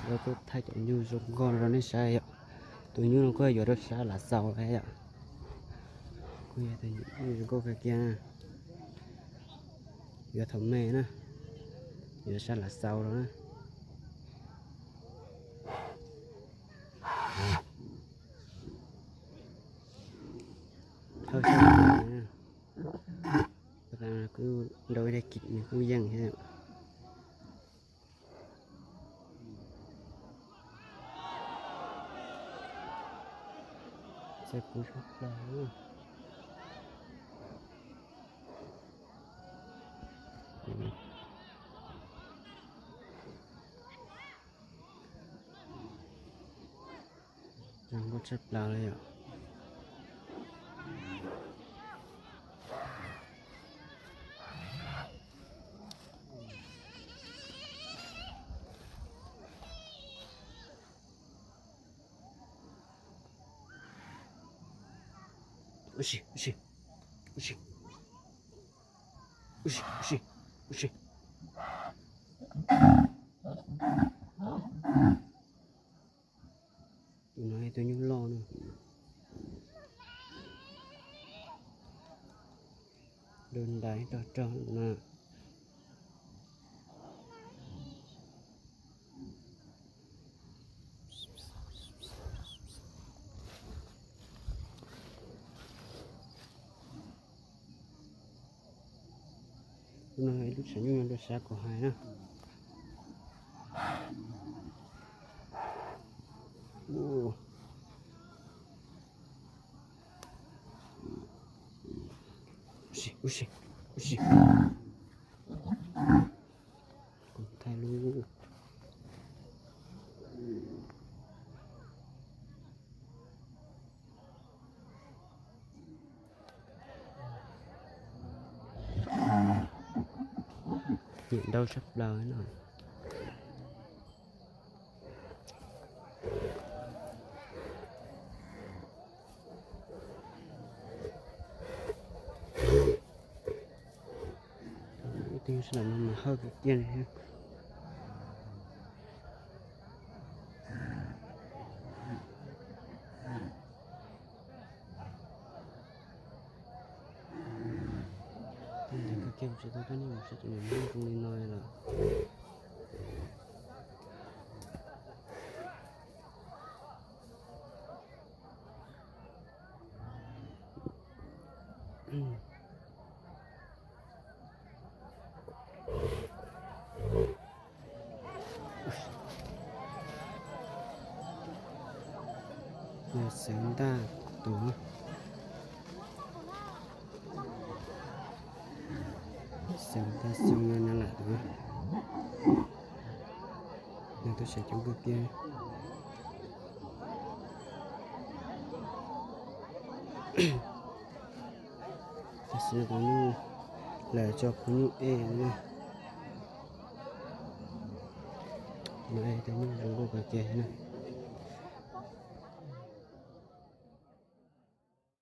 Yuav tuaj thaij cov nyuj zoo nkauj rau nej saib yom. Tus nyuj no kuj yuav rau sab Lav Xaus lawm yom. Kuj yog tus nyuj zoo nkauj kawg kiag na. Yuav thaum me na, yuav sab Lav Xaus los na. Thawj sab kuj nrau ib daig kim nws kuj yeej thiab. Txawj kub tshaj plaws. Zoo nkauj tshaj plaws li yom. Ua si, ua si, ua si, ua si, ua si, ua si. Tus no yog tus nyuj loj no. Lub ntais rog rog no. Lub no ib lub tshav nyuj rau sab kuv hais na. Ua si, ua si, ua si. Kuv thaij lub Nyiam ntau tshaj plaws no. Ib tug sab nram no mas hawj kawg kiag li thiab. Ntawd kawg kiag kuv tsis tau coj nej mus saib cov nyuj zoo li no lawm. Xeev Ntaj Tuv, xeev Ntaj Xoo no lam tuv. Nws tuaj tseem coob kawg kiag. Tam sim no kuv nyuj lawm tso kuv nyuj ej na. Mas ej tus nyuj zoo nkauj kawg kiag na.